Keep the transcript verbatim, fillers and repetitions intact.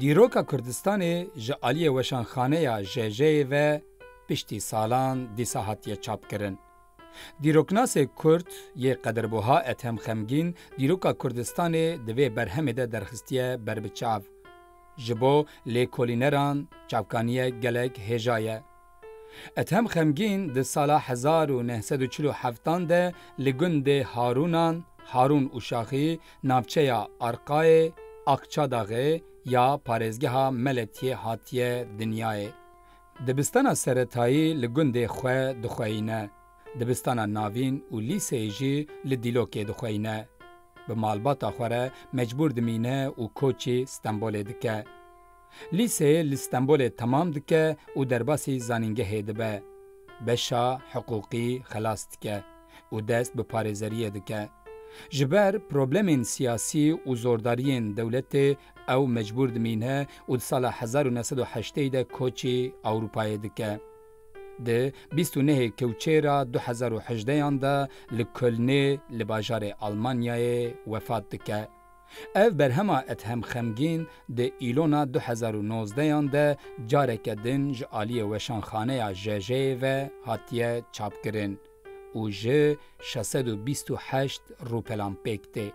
Dîroka Kurdistanê ji aliyê weşanxaneya J J'yê ve piştî salan dîsa hatiye çapkirin. Dîroknasê Kurd yê qedirbuha Ethem Xemgîn dîroka Kurdistanê di vê berhemê de derxistiye ber bi çav. Ji bo lêkolîneran çavkaniye gelek hêja ye. Ethem Xemgîn di sala hezar û neh sed û çil û heftan de li gundê Harûnan, Harûn Uşaxî, navçeya Arqayê, Akçadaxê ya parêzgeha Meletiyê hatiye dinyayê. Dibistana seretayî li gundê xwe dixweyîne. Dibistana navîn û lîseyê jî li Dîlokê dixweyîne. Bi malbata xwe re mecbûr dimîne û koçî Stenbolê dike. Lîseyê li Stenbolê temam dike û derbasî zanîngehê dibe. Beşa hiqûqî xelas dike û dest bi parêzeriyê dike. Ji ber problemên siyasî û zordariyên dewletê ew mecbûr dimîne û di sala hezar û neh sed û heştê de koçî Ewropayê dike. Di bîst û nehê Kewçêra du hezar û hejdeyan de li Kölnê li bajarê Almanyayê wefat dike. Ev berhema Ethem Xemgîn di Îlona du hezar û nozdeyan de careke din ji aliyê weşanxaneya J J'yê ve hatiye çapkirin û ji şeş sed û bîst û heşt rûpelan pêk tê.